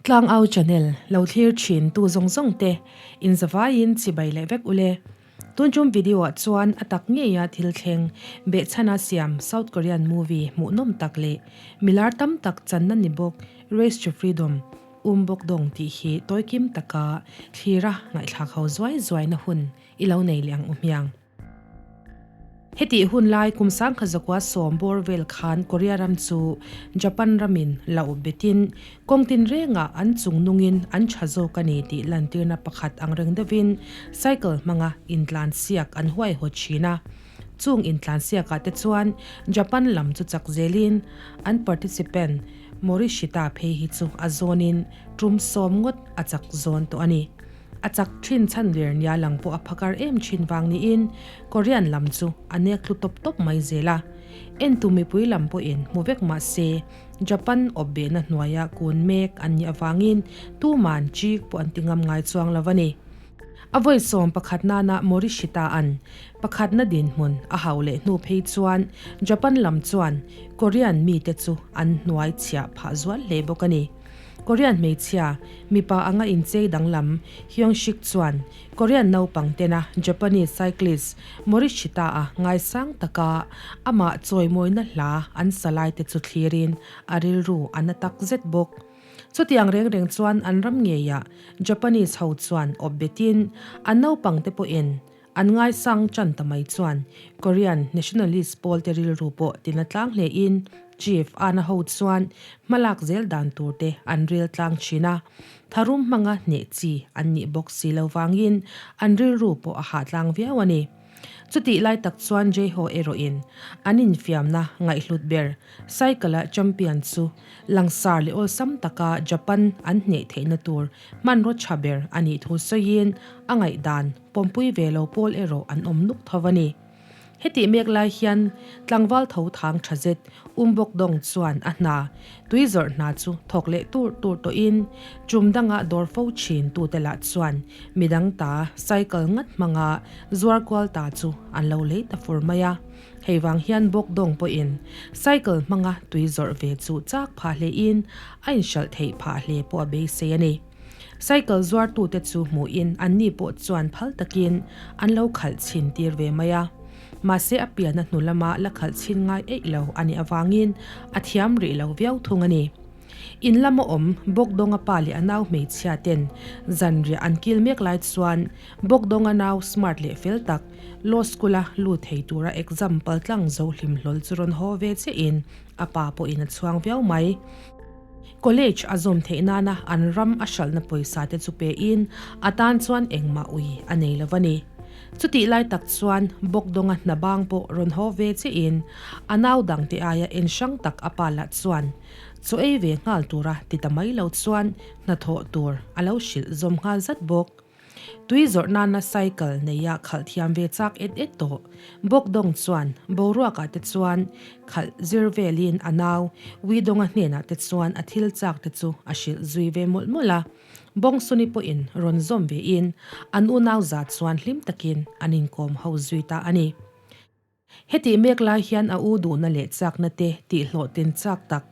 Tlangau channel lo thlir thin tu zawng zawng te in zavaiin chibai leh vek ule. Tun tum video ah chuan a tak ngeia thil thleng behchhana siam South Korean movie hmuhnawm tak leh milar tam tak channa ni bawk Race to Freedom um bawk dawng tih hi tawikim taka thlira ngaihthlak ho zuai zuaina hun i lo nei leh ang u hmiang. Hetih hun lai kum sangkhat zakua sawm bawr vel khan Korea ram chu Japan ramin la up betin kawng tinrengah an chung nungin an tha zawk a ni tih lantirna pakhat ang reng deuhin cycle hmanga intlansiak an huaihawt thin a. Chung intlansiakah te chuan Japan lam chu chak zelin an participant Morishita phei hi chu a zawnin tum sawm ngawt a chak zawn tawh a ni. A chak thin chhan ler nia lang pawh a phakar em thin vang niin Korean lam chu a nek thlu tawp tawp mai zel a. Entu mipui lam pawhin hmu vek mah se Japan awp behna hnuaia kun mek an nih avangin tuman chik pawh an ti ngam ngai chuang lo a ni. A vawi sawm pakhat nana Morishita an pakhatna dinhmun a hau leh hnu phei chuan Japan lam chuan Korean mite chu an hnuai chhiah phah zual hle bawk a ni. Korean hmeichhia, mipa anga inchei danglam Hyung-sik chuan Korean naupang tena Japanese cyclist Morishita-a ngaisang taka amah chawimawina hla an sa laite chu thlirin a rilru a na tak zet bawk. Chutiang reng reng chuan an ram ngeiah Japanese ho chuan awp betin an naupangte pawhin An ngaisang tan ta mai chuan Korean nationalist pawlte rilru pawh tina tlang hlein Chief Ana ho chuan hmalak zel dan tur te an rel tlang thin a, tharum hmanga hneh chi an nih bawk si lo vangin an rilru pawh a hah tlang viau a ni. Chutih lai tak chuan Jaiho erawhin an infiamna ngaihhlut ber Cycle-a champion chu langsar leh awlsam taka Japan an hneh theihna tur hmanraw tha ber a nih thu sawiin a ngaihdan pawmpui ve lo pawl erawh an awm nuk tho a ni. Hetih mek lai hian tlangval tho thang tha zet um bawk dawng chuan a hna tui zawrh hna chu thawk leh tur tur tawhin tum danga dawr fo thin tute lah chuan midang ta cycle ngat hmanga zuar kual ta chu an lo lei ta fur mai a. Hei vang hian bawk dawng pawhin cycle hmanga tui zawrh ve chu chak phah hlein a inhralh theih phah hle pawh a beisei a ni. Cycle zuartute chu hmuhin anni pawh chuan phal takin an lo khalh chhin tir ve mai a. Mahse a pian a hnu lama la khalh chhin ngai eih lo a nih avangin a thiam rih lo viau thung a ni. In lama awm Bawkdawnga pa leh a nau hmeichhia ten zanriah an kil mek lai chuan Bawkdawnga nau smart leh fel tak law school a lut thei tura exam paltlang zo hlim hlawl chu rawn haw ve chiahin a pa pawhin a chhuang viau mai. College a zawm theih nana an ram a hralhna pawisa te chu pein a tan chuan engmah ui a nei lo a ni. Chutih lai tak chuan Bawkdawnga hna bang pawh rawn haw ve chiahin a nau dangte aia en hrang tak a pa lah chuan chaw ei ve nghal tura ti ta mai lo chuan hnathawh tur a lo hrilh zawm nghal zat bawk. Tui zawrh nana cycle neia khalh thiam ve chak et et tawh. Bawkdawng chuan boruakah te chuan khalh zir velin a nau Widawnga hnenah te chuan a thil chak te chu a hrilh zui ve mawlh mawlh a. Bawngsuni pawhin rawn zawm vein an unau za chuan hlim takin an inkawm ho zui ta a ni. Hetih mek lai hian a u duhna leh chakna te tih hlawhtlin chak tak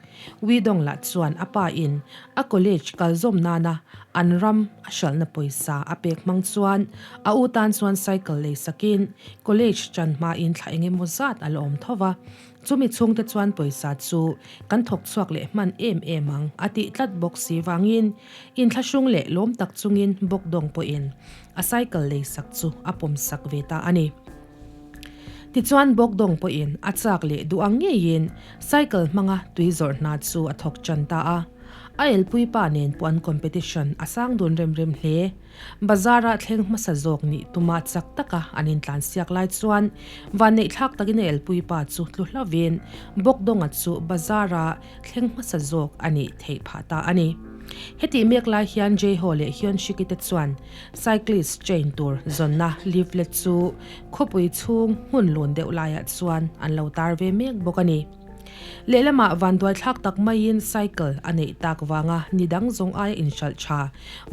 Widong lah chuan a pa in a college kal zawm nana an ram a hralhna pawisa a pek hmang chuan a u tan chuan cycle lei sakin college chan hmain thla eng emaw zat a la awm tho va, chumi chhungte chuan pawisa chu kan thawk chhuak leh hman em em ang a tih tlat bawk si vangin inthlahrung leh lawm tak chungin Bawkdawng pawhin a cycle lei sak chu a pawm sak ve ta a ni. Tichuan Bawkdawng pawhin a chak leh duh ang ngeiin cycle hmanga tui zawrh hna chu a thawk tan ta a. A elpui pa nen pawh an competition a sang dun rem rem hle. Bazar-ah thleng hmasa zawk nih tuma chak taka an intlansiak lai chuan vanneih thlak takin a elpui pa chu tlu hlauvin Bawkdawnga chu bazar-a thleng hmasa zawk a nih theih phah ta a ni. Hetih mek lai hian Jaiho leh Hyunshiki te chuan Cyclist chain tur zawnna leaflet chu khawpui chhung hmun lun deuh laiah chuan an lo tar ve mek bawk a ni. Lehlamah vanduaithlak tak maiin cycle a neih tak vanga ni dang zawng aia inhralh tha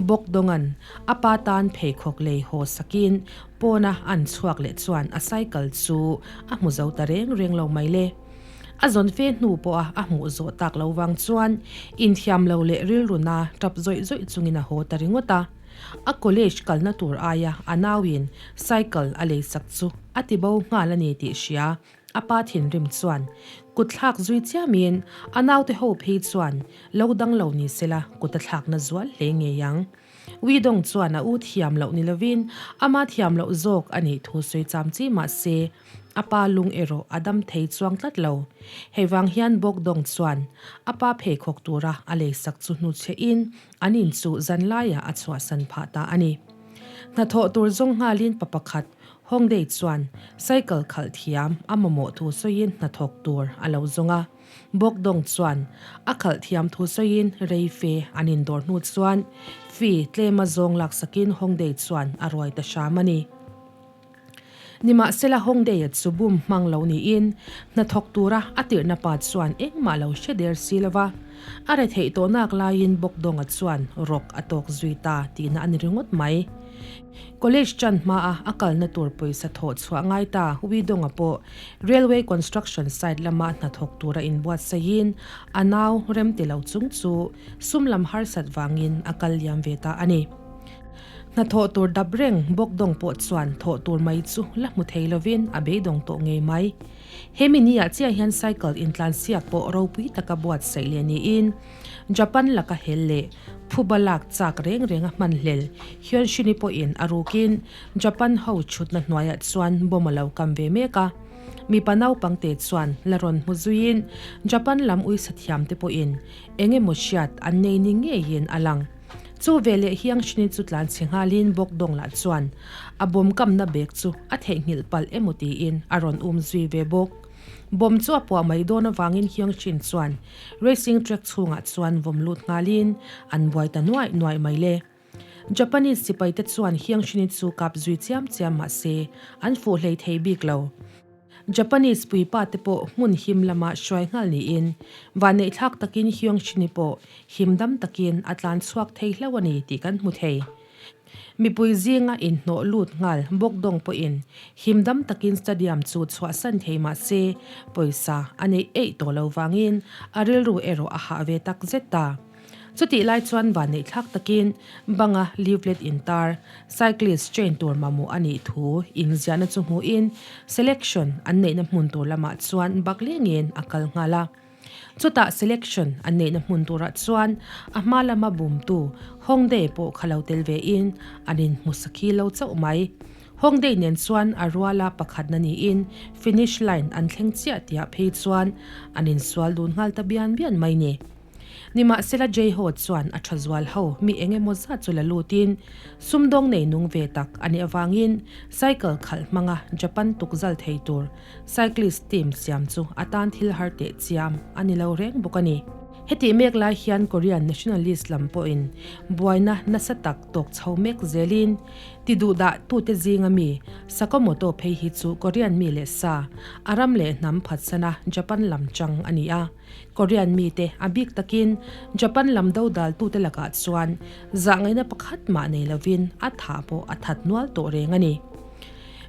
bawk dawngan a pa tan pheikhawk lei haw sakin pawna an chhuak leh chuan a cycle chu a hmu zo ta reng reng lo mai le. A zawn fe hnu pawha a hmuh zawh tak lo vang chuan inthiam lo leh rilruna tap zawih zawih chungin a haw ta ringawt a. A college kalna tur aia a nauin cycle a leisak chu a ti bo nghal a ni tih hria a pa thinrim chuan kut thlak zui chiamin a naute ho phei chuan lo dang lo ni sela kut a thlakna zual hle ngei ang. Widong chuan a u thiam loh ni lovin ama thiam loh zawk a nih thu sawi cham chi mah se a pa lung erawh a dam thei chuang tlat lo. Hei vang hian Bawkdawng chuan a pa pheikhawk tura a leisak chu hnuchhehin an in chu zanlaiah a chhuahsan phah ta a ni. Hnathawh tur zawng nghalin pa pakhat Hongdae chuan cycle khalh thiam a mamawh thu sawiin hnathawk tur a lo zawng a. Bawkdawng chuan a khalh thiam thu sawiin rei fe an indawr hnu chuan fee tlema zawng laksakin Hongdae chuan a ruai ta hram a ni. Nimahsela Hongdae-a chu bum hmang lo niin hnathawk tura a tirhna pa chuan engmah lo hre der si lo va, a retheih tawh nak laiin Bawkdawnga chuan rawk a tawk zui ta tihna a ni ringawt mai. College chan hmaa a kalna tur pawisa thawh chhuah ngai ta Huidawnga pawh Railway construction site lama hnathawk tura inbuatsaihin a nau remti lo chung chu sum lam harsat vangin a kal liam ve ta a ni. Hnathawh tur dap reng Bawkdawng pawh chuan thawh tur mai chu la hmu thei lovin a beidawng tawh ngei mai. Hemi niah chiah hian cycle intlansiak pawh ropui taka buatsaih leh niin Japan laka hel leh phuba lak chak reng reng a hman hlel Hyunshini pawhin a rukin Japan ho chhutna hnuaiah chuan bomb a lo kam ve mek a. Mipa naupangte chuan la rawn hmu zuiin Japan lam uisa thiamte pawhin eng emaw hriat an nei ni ngeiin a lang. Chu veleh Hyunshini chu tlan chhe nghalin Bawkdawng lah chuan a bomb kamna bag chu a theihnghilh palh emaw tiin a rawn um zui ve bawk. Bomb chu a puah mai dawn avangin Hyungjin chuan racing track chhungah chuan vawm lut nghalin an buai ta nuaih nuaih mai le. Japanese sipaite chuan Hyungjin-i chu kap zui chiam chiam mah se an fuh hlei thei bik lo. Japanese puipa te pawh hmun him lama hruai nghal niin vanneihthlak takin Hyungjin-i pawh him dam takin a tlan chhuak thei hlauh a ni tih kan hmu thei. Mipui zinga inhnawh lut nghal Bawkdawng pawhin him dam takin stadium chu chhuahsan thei mah se pawisa a neih eih tawh lo vangin a rilru erawh a hah ve tak zet ta. Chutih lai chuan vanneihthlak takin banga leaflet intar, cyclist train tur mamawh a nih thu inziahna chu hmuhin selection an neihna hmun tur lamah chuan bak lengin a kal nghal a. Chutah selection an neihna hmun turah chuan a hma lama bumtu Hongdae pawh kha lo tel vein an inhmu sakhi lo chauh mai. Hongdae nen chuan a ruala pakhatna niin finish line an thleng chiah tihah phei chuan an insual dun nghal ta bian bian mai ni. Nimahsela Jaiho chuan a tha zual ho mi eng emaw zat chu la lutin sumdawng nei nung ve tak a nih avangin cycle khalh hmanga Japan tukzal thei tur Cyclist team siam chu a tan thil har teh chiam a ni lo reng bawk a ni. Hetih mek lai hian Korean nationalist lam pawhin buaina nasa tak tawk chho mek zelin ti duhdah tute zinga mi Sakamoto phei hi chu Korean mi leh sa, a ram leh hnam phatsana Japan lam chang a ni a. Korean mite a bik takin Japan lam dodal tute lakah chuan zahngaihna pakhat mah nei lovin a thah pawh a that nual tawh reng a ni.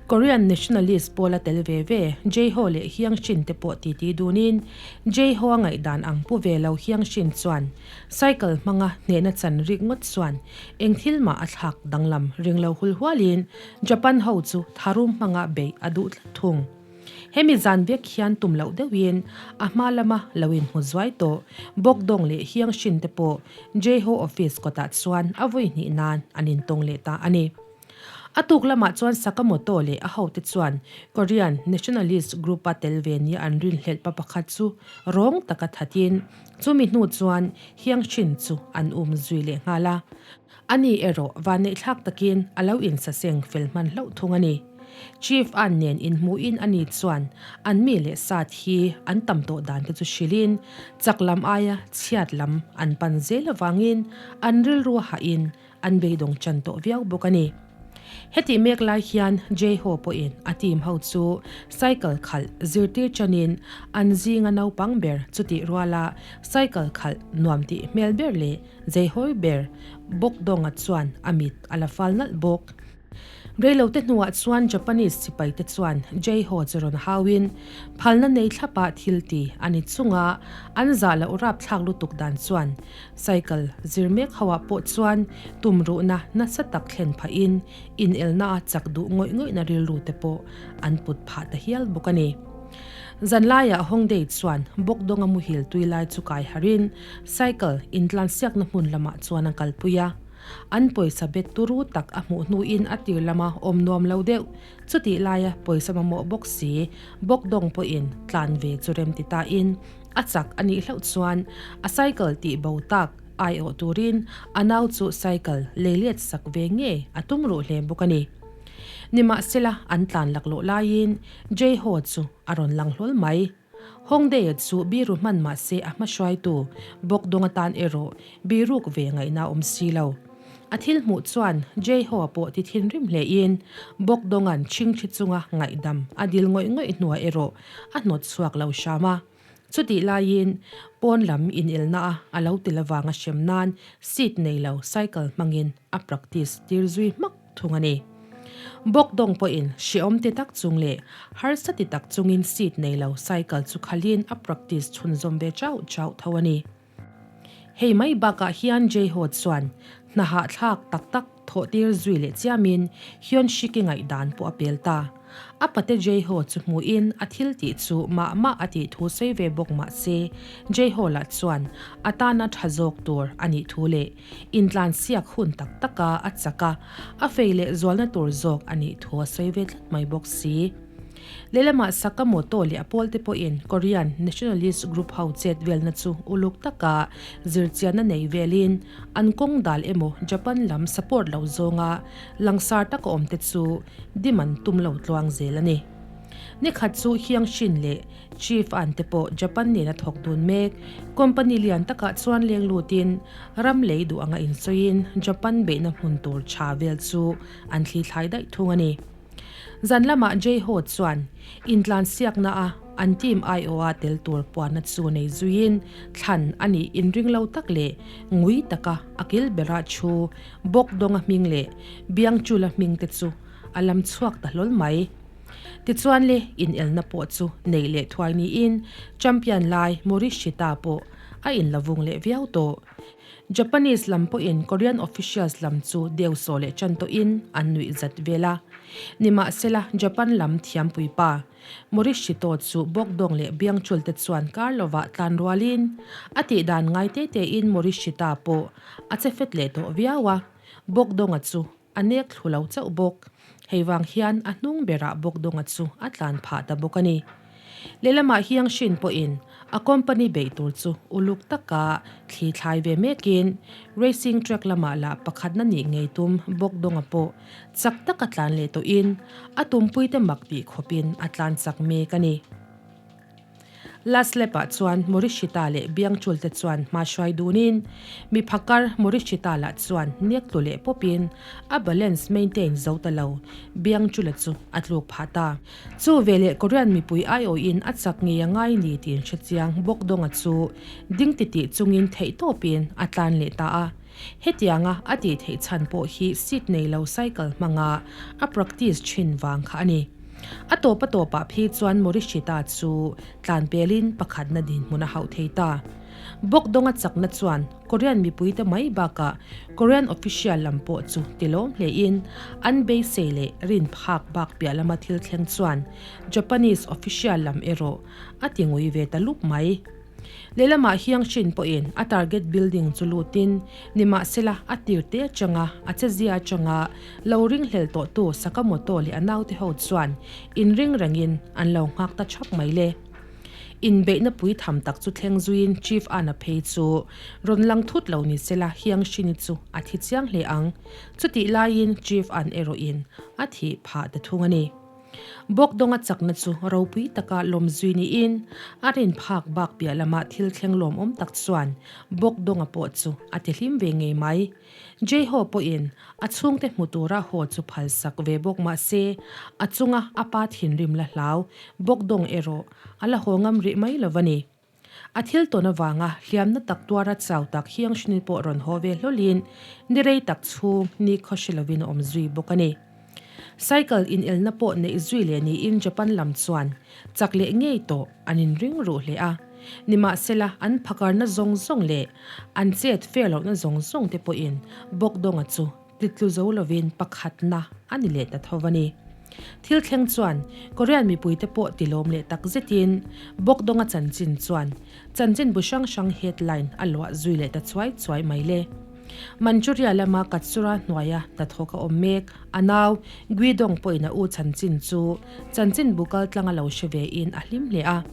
Korean nationalist pawl a tel ve ve, Jae-ho leh Hyung-shin te pawh titi dunin, Jae-ho a ngaihdan ang pu ve lo Hyung-shin chuan cycle hmanga hnehna chan rik ngawt chuan eng thil mah a thlak danglam ring lo hul hualin Japan ho chu tharum hmanga beih a duh tlat thung. Hemi zan vek hian tum loh deuhin a hma lama lo inhmu zuai tawh Bawkdawng leh Hyung-shin te pawh Jae-ho office kawtah chuan a vawi hnih nan an intawng leh ta a ni. A tuk lamah chuan Sakamoto leh a hote chuan Korean nationalist group-a tel ve nia an rinhlelh pa pakhat chu rawng taka thatin chumi hnu chuan Hyung-shin chu an um zui leh nghal a. Ani erawh vanneihthlak takin a lo insaseng fel hman hlauh thung a ni. Chief An nen inhmuhin ani chuan an mi leh sat hi an tam tawh dan te chu hrilhin chak lam aia chhiat lam an pan zel avangin an rilru a hahin An beidawng chan tawh viau bawk a ni. Hetih mek lai hian Jaiho pawhin a team ho chu cycle khalh zirtir chanin an zinga naupang ber chutih ruala cycle khalh nuam tih hmel ber leh zeihawi ber Bawkdawnga chuan a mit a la fal nalh bawk. Reilote hnuah chuan Japanese sipaite chuan Jaiho chu rawn hauin phalna nei thlapa thil ti a ni chunga an zah loh rapthlak lutuk dan chuan cycle zir mek hoah pawh chuan tumruhna nasa tak thlen phahin inelna a chak duh ngawih ngawihna rilru te pawh an put phah ta hial bawk a ni. Zanlaiah Hongdae chuan Bawkdawnga muhil tui lai chu kai harin cycle intlansiakna hmun lamah chuan a kalpui a. An pawisa bet turu tak a hmuh hnuin a tir lama awm nuam lo deuh. Chutih laia pawisa mamawh bawk si, Bawkdawng pawhin tlan ve chu rem ti tain a chak a nih hlauh chuan a cycle tih bo tak aiawh turin a nau chu cycle lei let sak ve nge a tum ruh hle bawk a ni. Nimahsela an tlan laklawh laiin Jaiho chu a rawn lang hlawl mai. Hongdae chu biru hman mah se a hmahruaitu Bawkdawng atan erawh biruk ve ngaihna a awm si lo. A thil hmuh chuan Jaiho pawh ti thinrim hlein Bawkdawnga'n chhingchhi chunga ngaihdam a dil ngawih ngawih hnuah erawh a hnawt chhuak lo hram a. Chutih laiin pawn lam inelna a a lo tel avanga hrem nan seat nei lo cycle hmangin a practice tir zui hmak thung a ni. Bawkdawng pawhin hrehawm ti tak chung leh harsa ti tak chungin seat nei lo cycle chu khalhin a practice chhunzawm ve chauh chauh tho a ni. Hei mai bakah hian Jaiho chuan hna hahthlak tak tak thawh tir zui leh chiamin Hyun-shiki ngaihdan pawh a pel ta. A pate Jaiho chu hmuhin a thil tih chu mah mah a tih thu sawi ve bawk mah se Jaiho lah chuan a tana tha zawk tur a nih thu leh intlansiak hun tak taka a chak a, a fei leh zualna tur zawk a nih thu a sawi ve tlat mai bawk si. Lehlamah Sakamoto leh a pawlte pawhin Korean nationalist group ho chet velna chu uluk taka zirchianna nei velin an kawng dal emaw Japan lam support lo zawnga langsar taka awmte chu dim an tum lo tluang zel a ni. Nikhat chu Hyungshin leh Chief An te pawh Japan nena thawk dun mek company lian takah chuan leng lutin ram lei duh anga insawiin Japan beihna hmun tur tha vel chu an thlithlai daih thung a ni. Zan lamah Jaiho chuan intlansiakna a an team aiawha tel tur puanna chu nei zuiin thlan a nih inring lo tak leh ngui taka a kil bera thu Bawkdawnga hming leh Biangchula hming te chu a lam chhuak ta hlawl mai. Tichuan le inelna pawh chu neih leh thuai niin champion lai Morishita pawh a inlavung leh viau tawh. Japanese lam pawhin Korean officials lam chu deuhsawh leh tan tawhin an nuih zat vel a. Nimahsela, Japan lam thiampui pa Morishito chu Bawkdawng leh Biangchul te chuan kar lovah tlan rualin a tih dan ngai te tein Morishita pawh a che fet leh tawh viau a, Bawkdawnga chu a nek thlu lo chauh bawk. Hei vang hian a hnung berah Bawkdawnga chu a tlan phah ta bawk a ni. Lehlamah Hiangshin pawhin a company beih tur chu uluk taka thli thlai ve mekin racing track lamah lah pakhatna nih ngei tum Bawkdawnga pawh chak taka tlan leh tawhin a tumpuite mak tih khawpin a tlan chak mek a ni. Last lap ah chuan Morishita leh Biangchul te chuan hma hruai dunin mi phakar Morishita lah chuan nek tlu leh pawpin a balance maintain zo ta lo Biangchula chu a tluk phah ta. Chu veleh Korean mipui aiawhin a chak ngei a ngai ni tiin hrechiang Bawkdawnga chu ding titih chungin theihtawpin a tlan leh ta a. Hetianga a tih theih chhan pawh hi seat nei lo cycle hmanga a practice thin vang kha a ni. A tawp a tawpah phei chuan Morishita chu tlan pelin pakhatna dinhmun a hauh thei ta. Bawkdawnga chakna chuan Korean mipuite mai bakah Korean official lam pawh chu tilawm hlein an beisei leh rin phak bak piah lama thil thleng chuan Japanese official lam erawh a ti ngui ve ta lup mai. Lehlamah Hiangshin pawhin a target building chu lutin nimahsela a tir te atanga a chezia atanga lo ringhlel tawhtu Sakamoto leh a naute ho chuan inring rengin an lo nghak ta thap mai le. Inbeihna pui tham tak chu thleng zuiin Chief Ana phei chu rawn lang thut lo nisela Hiangshini chu a thi chiang hle ang. Chutih laiin Chief An erawhin a thih phah ta thung a ni. Bawkdawnga chakna chu ropui taka lawm zui niin a rin phak bak piah lama thil thleng lawmawm tak chuan Bawkdawnga pawh chu a ti hlim ve ngei mai. Jaiho pawhin a chhungte hmu tura haw chu phalsak ve bawk mah se a chunga a pa thinrim la hlau Bawkdawng erawh a la haw ngam rih mai lo va ni. A thil tawn avanga hliamna tak tuara chau tak hiang hrini pawh rawn haw ve hlawlin ni rei tak chhung ni khaw hre lovin a awm zui bawk a ni. Cycle inelna pawh neih zui leh niin Japan lam chuan chak leh ngei tawh an inring ruh hle a. Nimahsela, an phakarna zawng zawng leh an chet fair lohna zawng zawng te pawhin Bawkdawnga chu titlu zo lovin pakhatna a ni leh ta tho a ni. Thil thleng chuan Korean mipuite pawh tilawm leh tak zetin Bawkdawnga chanchin chuan chanchinbu hrang hrang headline a luah zui leh ta chuai chuai mai le. Manchuria lama Katsura hnuaia hnathawk a awm mek a nau Guidong pawhin a u chanchin chu chanchinbu kaltlanga lo hre vein a hlim hle a.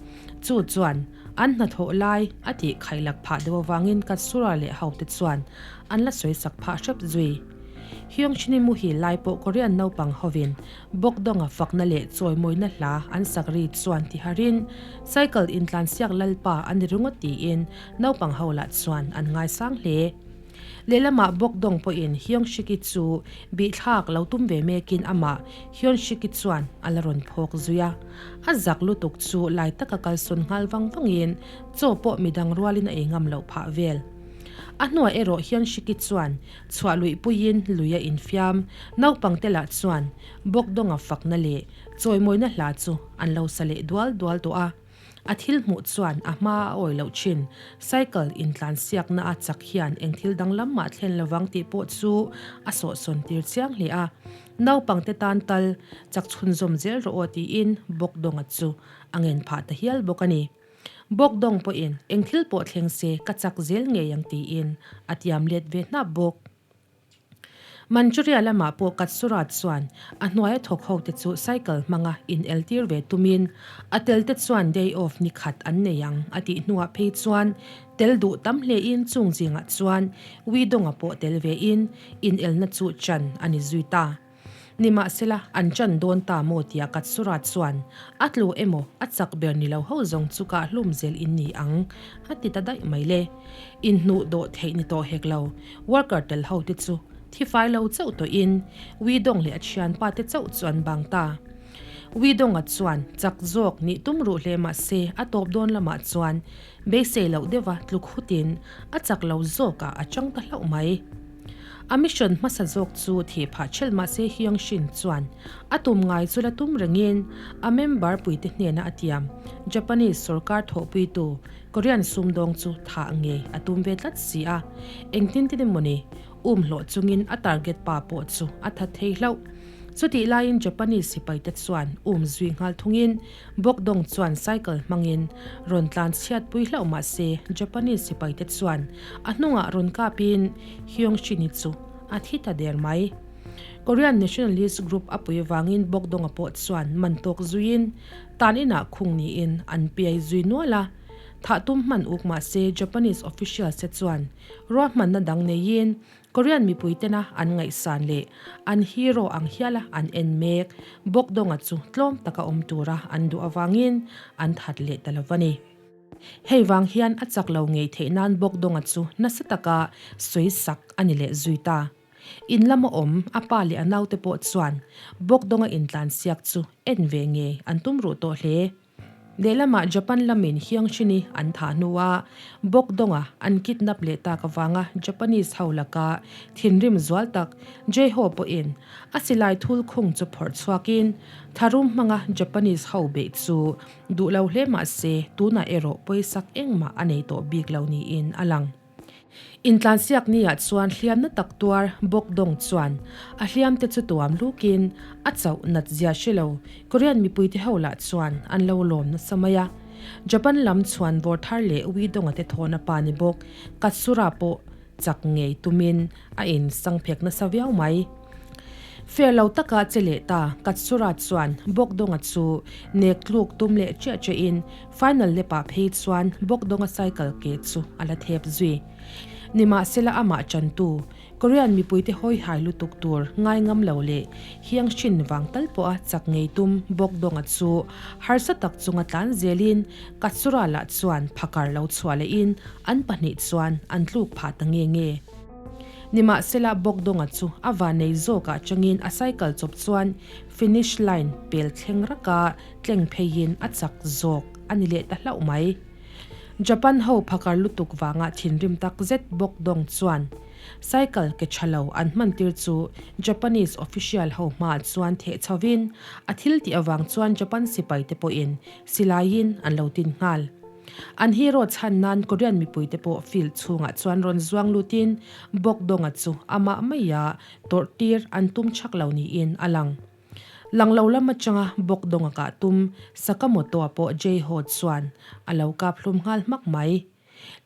Chu chuan an hnathawh lai a tih khaihlak phah deuh avangin Katsura leh hote chuan an la sawisak phah hrep zui. Hyungchini muhil lai pawh Korean naupang hovin Bawkdawnga fakna leh chawimawina hla an sak ri chuan tiharin cycle intlansiak lalpa a ni ringawt tiin naupang ho lah chuan an ngaisang hle. Lehlamah Bawkdawng pawhin Hyungshiki chu bihthlak lo tum ve mekin amah Hyunshiki chuan a la rawn phawk zui a. A zak lutuk chu lai taka kalsawn nghal vang vangin chaw pawh midang rualin a ei ngam loh phah vel. A hnuah erawh Hyunshiki chuan Chhuah luih puiin lui a infiam. Naupangte lah chuan Bawkdawnga fakna leh chawimawina hla chu an lo sa leh dual dual tawh a. A thil hmuh chuan a hma a awi loh thin. Cycle intlansiakna a chak hian eng thil danglam mah thlen lovang tih pawh chu a sawhsawn tir chiang hle a. Naupangte tan tal chak chhunzawm zel rawh aw tiin Bawkdawnga chu a ngen phah ta hial bawk a ni. Bawkdawng pawhin eng thil pawh thleng se ka chak zel ngei ang tiin a tiam let ve hnap bawk. Manchuria lamah pawh Katsura chuan a hnuaia thawk hote chu cycle hmanga ineltir ve tumin a telte chuan day off ni khat an nei ang a tih hnuah phei chuan tel duh tam hlein chung zingah chuan Widonga pawh tel vein inelna chu chan a ni zui ta. Nimahsela, an chan dawn ta maw tia Katsura chuan, A tlu emaw, a chak ber ni lo ho zawng chu kah hlum zel in ni ang, a ti ta daih mai le. Inhnuh dawh theih ni tawh hek lo, worker tel ho te chu thi fai lo chauh tawhin Widong leh a thianpa te chauh chu an bang ta. Widonga chuan chak zawk nih tum ruh hle mah se a tawp dawn lamah chuan beisei loh deuha tluk hutin a chak lo zawkah a chang ta hlauh mai. A mission hmasa zawk chu thih phah ṭhelh mahse Hyung Shin chuan a tum ngai chu la tum rengin a member puite hnena a tiam Japanese sorkar thawhpuitu Korean sumdawng chu thah ngei a tum ve tlat si a, engtin tin emawni um hlawh chungin a target pa pawh chu a that thei hlauh. Chutih laiin Japanese sipaite chuan um zui nghal thungin Bawkdawng chuan cycle hmangin rawn tlan chhiatpui hlauh mah se Japanese sipaite chuan a hnungah rawn kapin Hyung-shini chu a thi ta der mai. Korean nationalist group a pui vangin Bawkdawnga pawh chuan man tawk zuiin tan inah khung niin an piai zui nual a. Thah tum hman uk mah se Japanese officials te chuan ruahmanna dang neiin Korean mipui tena an ngaihsan leh an hero ang hiala an en mek Bawkdawnga chu tlawm taka awm tura an duh avangin an that leh ta lo va ni. Hei vang hian a chak lo ngei theih nan Bawkdawnga chu nasa taka sawi sak a ni leh zui ta. In lama awm a pa leh a naute pawh chuan Bawkdawnga intlansiak chu en ve ngei an tum ruh tawh hle. Lehlamah Japan lamin Hyungshini an thah hnua Bawkdawnga an kidnap leh tak avanga Japanese ho laka thinrim zual tak Jae-ho pawhin a silai thul khung chu phawrh chhuakin tharum hmanga Japanese ho beih chu duh lo hle mah se tunah erawh pawisak engmah a nei tawh bik lo niin a lang. Intlansiak niah chuan hliamna tak tuar Bawkdawng chuan a hliamte chu tuam lukin a chauh nat zia hre lo Korean mipuite ho lah chuan an lo lawm nasa mai a. Japan lam chhuan vawr thar leh Uidawnga te thawhna pa ni bawk Katsura pawh chak ngei tumin a in sangphek nasa viau mai. Fair lo taka che leh ta Katsura chuan Bawkdawnga chu nek tluk tum leh chiah chiahin Final lepah phei chuan Bawkdawnga cycle ke chu a la thep zui. Nimahsela amah chantu, Korean mipuite hawihai lutuk tur ngai ngam lo leh hiang hrin vang tal pawha chak ngei tum Bawkdawnga chu harsa tak chunga tlan zelin Katsura lah chuan phakar lo chhuah lehin an pahnih chuan an tluk phah ta nge nge. Nimahsela Bawkdawnga chu a vanei zawkah changin a cycle chawp chuan finish line pel thleng raka tleng pheiin a chak zawk a ni leh ta hlauh mai. Japan ho phakar lutuk vanga thinrim tak zet Bawkdawng chuan. Cycle ke tha lo an hman tir chu Japanese official ho hmaah chuan theh chhovin a thil tih avang chuan Japan sipai te pawhin silaiin an lo tin nghal. An hero chhan nan Korean mipui te pawh field chhungah chuan rawn zuang lutin Bawkdawnga chu amah maia tawrh tir an tum chak lo niin a lang. Lang lo lam atanga Bawkdawnga kah tum Sakamoto-a pawh Jay-ho chuan a lo kap hlum nghal hmak mai.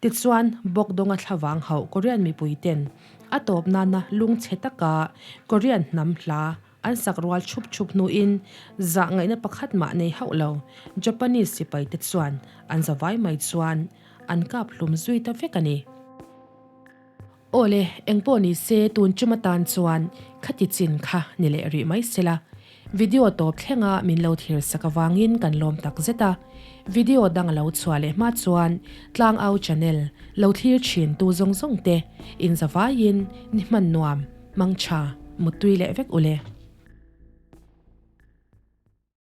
Tichuan, Bawkdawnga thlavang hauh Korean mipuiten a tawp nana lungchhe taka Korean hnam hla an sak rual chhup chhup hnuin zah ngaihna pakhat mah nei hauh lo Japanese sipaite chuan an zavai mai chuan an kap hlum zui ta vek a ni. Awle, engpawh ni se tun chum atan chuan khati chin kha ni leh rih mai sela. Video tawp thlenga min lo thlir sak avangin kan lawm tak zet a. Video dang a lo chhuah leh hma chuan Tlangau channel lo thlir thin tu zawng zawng te in zavaiin ni hman nuam, mangtha, muttui leh vek ule.